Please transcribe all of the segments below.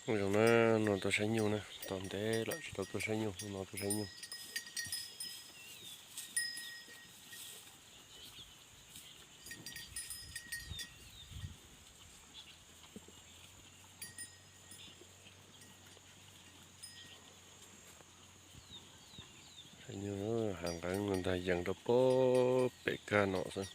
Zoo na, no tuaj saib nyuj na, tau ntev lawm tsis tau tuaj saib nyuj, no tuaj saib nyuj. Saib nyuj, hav nqeeb ntag, yees rau pem kag no xwb.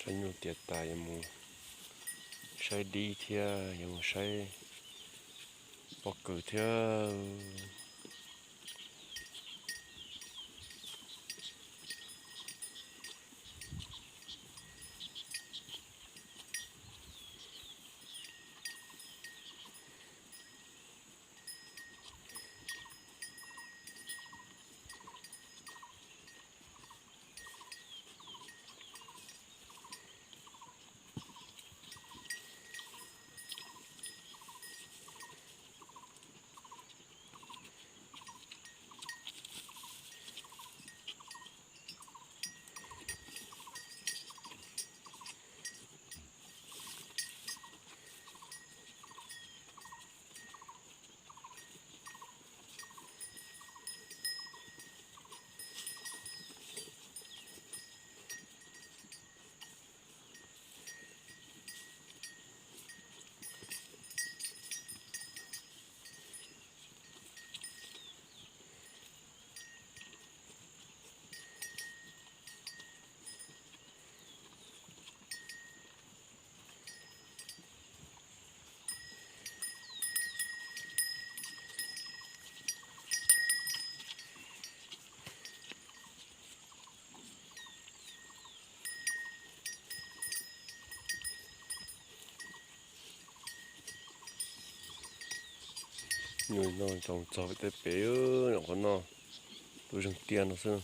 Saib nyuj tiav tas yuav mus saib dib thiab yuav mus saib pob kws thiab. Nyuj no tsoom txog tej pem, nyuam qhuav noj tus zeeg tiaj no xwb.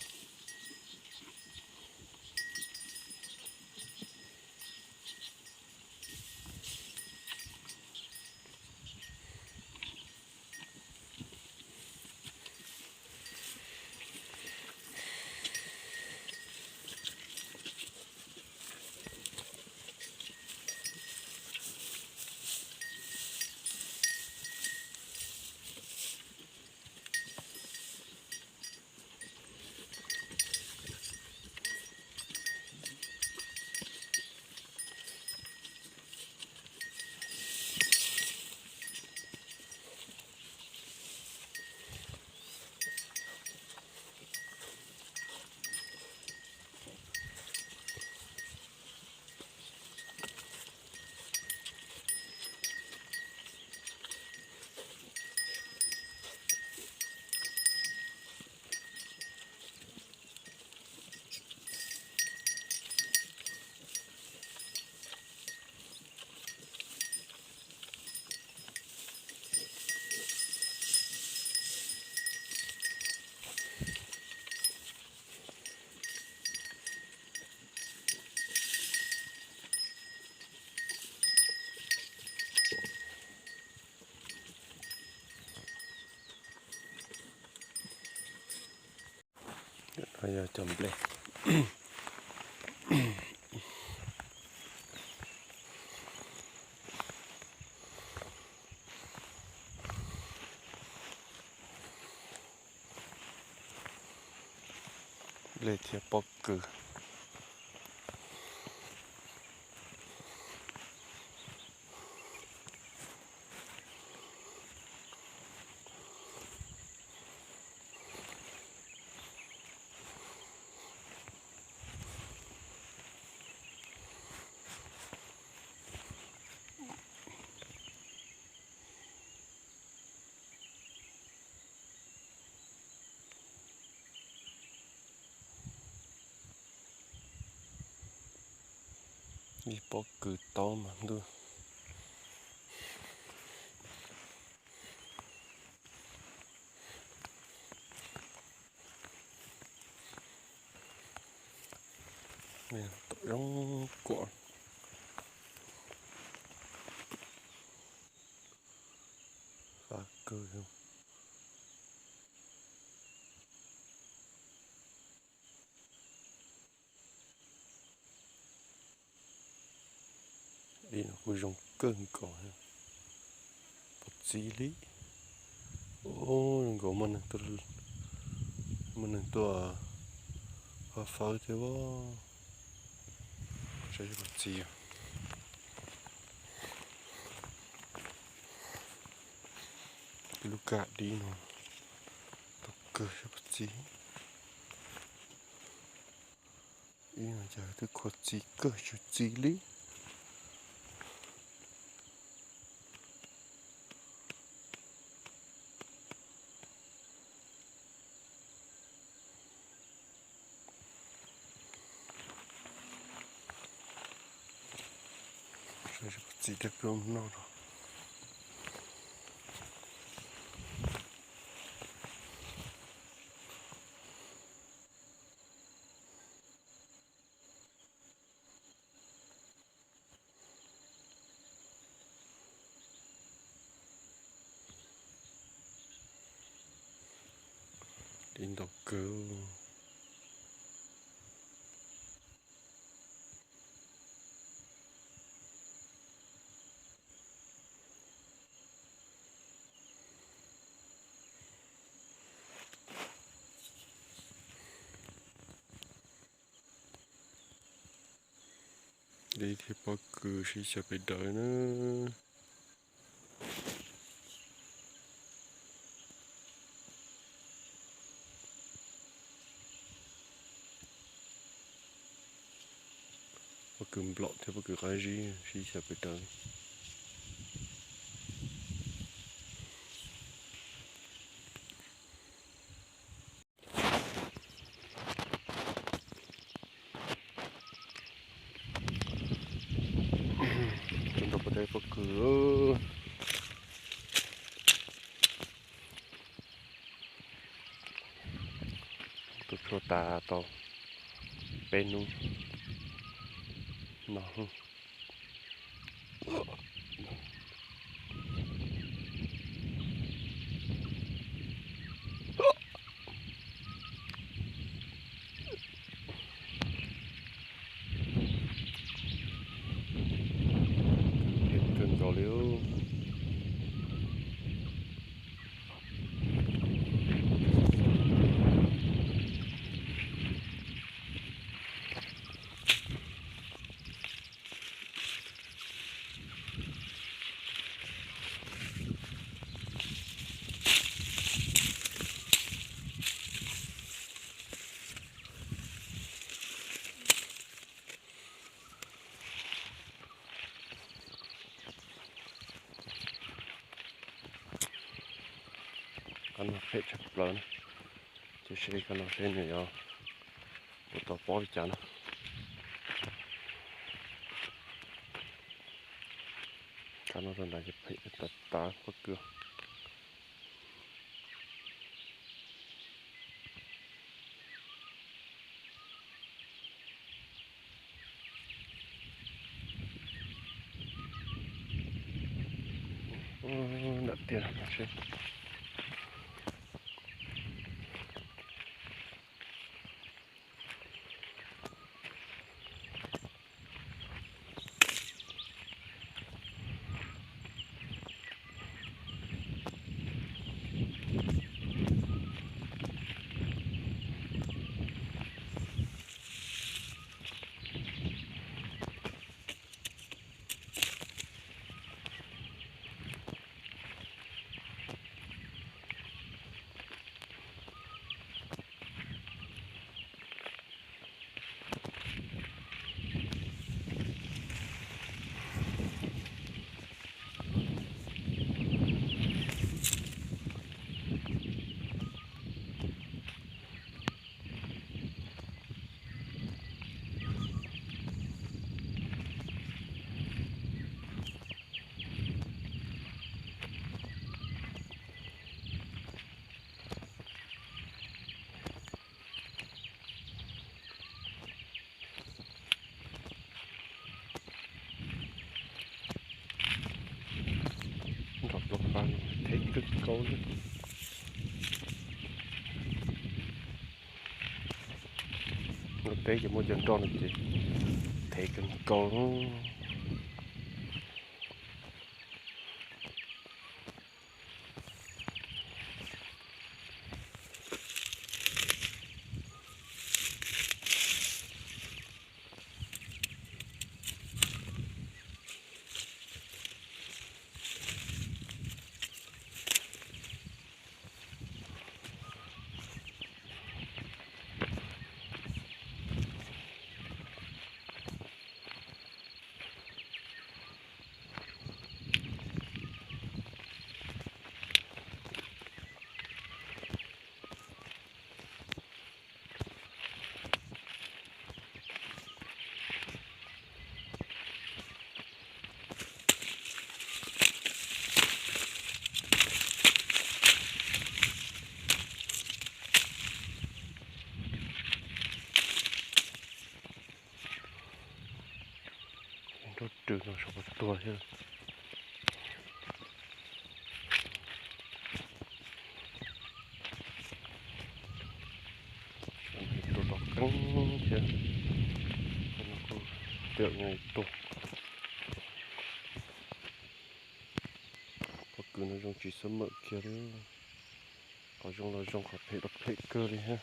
Yog cov nplej, nplej thiab pob kws. Ib pob kws taub mas ntuj. Tom zoo kuam. Fab kawg. Dib no kuj zoo kawg nkaus, pom txiv li. Zoo nkaus muaj neeg tuaj faib faib thiab. Saib pom txiv. Lub kaj dib no tau kawg saib pom txiv. Ib no cas twb khuv txiv kawg tsis txiv li. Txiv tej plooj noj no. Dib ntau kawg. Dib thiab pob kws sib xyaw pes dawv na. Pob kws nplaum thiab pob kws qab zib sib xyaw pes dawv. Tus ntawd puas tau pob kws. Tus tshuaj tas tau peb hnub no. Kawg nkaus li. Qab no phem tshaj plaws na, ces seb qab no seb nws yuav ua tau pob li cas na. Qab no rau nrad ces phem tas tas pob kws. Nram tiaj no seb. Peb ces muaj cov nroj no ces thev kawg nkaus. Nroj rws no saum qhov tuag thiab. Tuag tom qeeb thiab. Qhov no kuj tiam no tuag. Pob kws no zoo tsis xab mawm kiag li. Qhov zoo los zoo, qhov phem los phem kawg li thiab.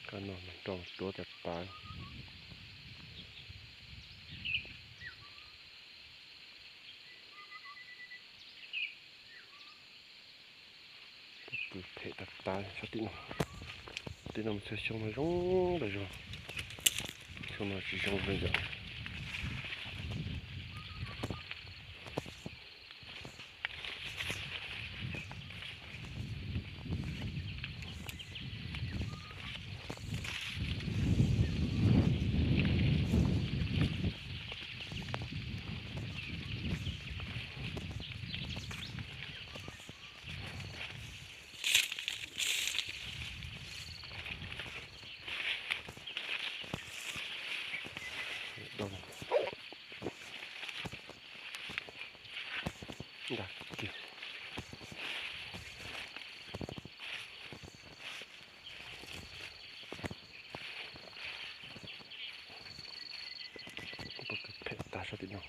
Kab no nroj tuav tas tas. Pob kws phem tas tas sab tim no. Tim no mas txhua xyoo mas zoo tas zog. Xyoo no tsis zoo li lawm. Ntag kiag. Pob kws phem tas sab tim no.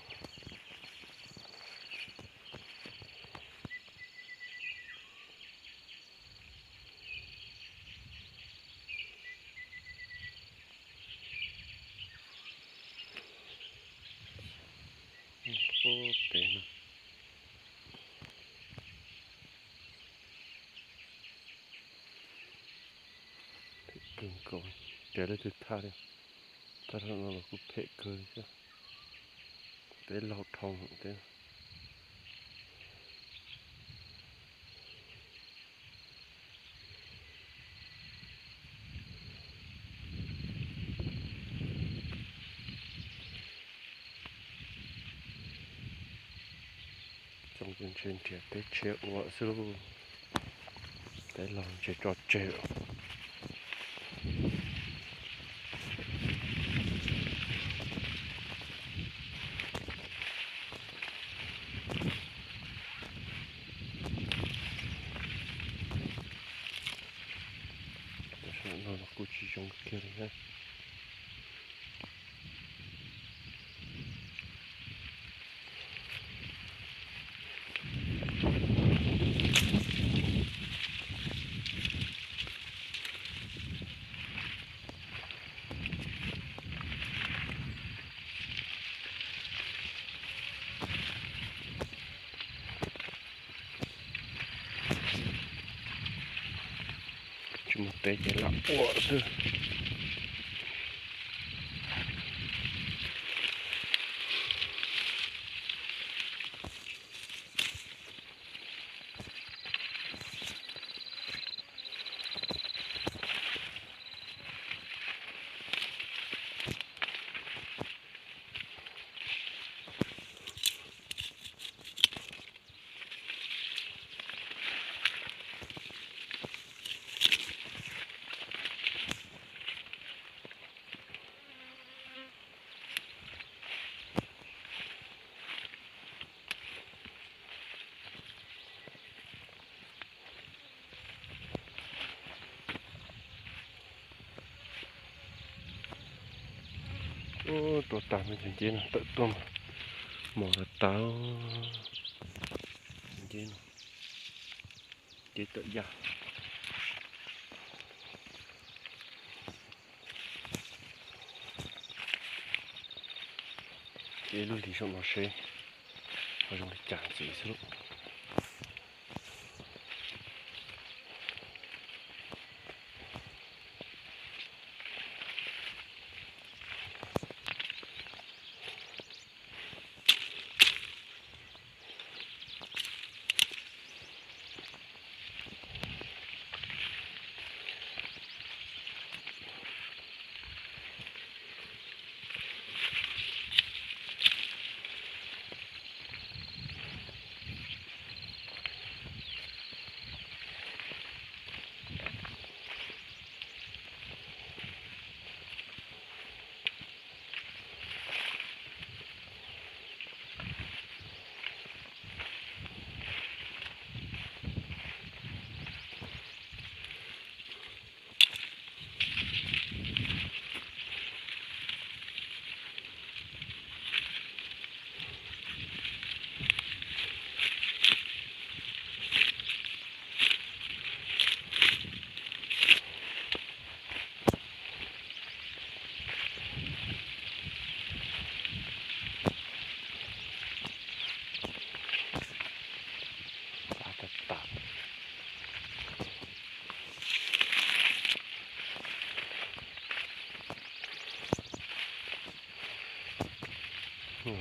Pem no phem kawg nkaus, ces leej twg thaj li, thaj no los kuj phem kawg li thiab. Peb laug dhau thiab. Xyoo ntshe nrhiav teb chaws ua xwb lauj. Peb laug ntshe tso tseg. Tam sim no los kuj tsis zoo kiag li thiab. Tsis muaj teb ces lam ua xwb. Ua, tua tag me ntsis nceb no tawm tuaj mos tawv tawv. Nceb no, nceb tawm yaj. Ces lub hlis zaum no seb ho zoo li cas ntxiv xwb lauj.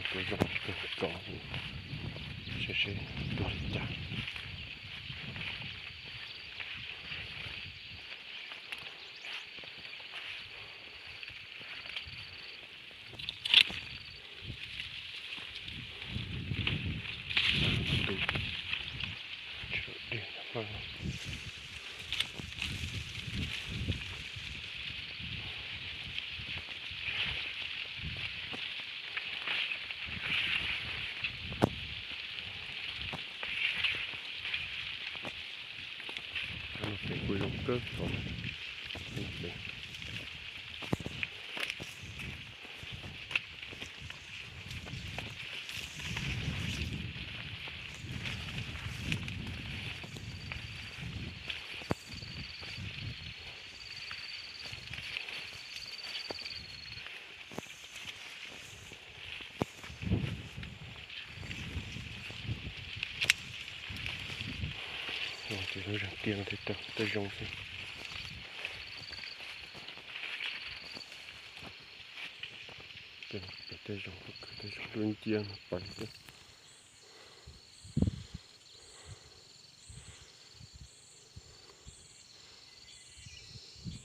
Tus zoo tus txom, seb seb tuag li cas. Pem kuj zoo kawg nkaus. Ces lub zag tiaj no thiaj tau tej zoo xwb. Tej zoo, tej zoo, lub nciab no pais xwb.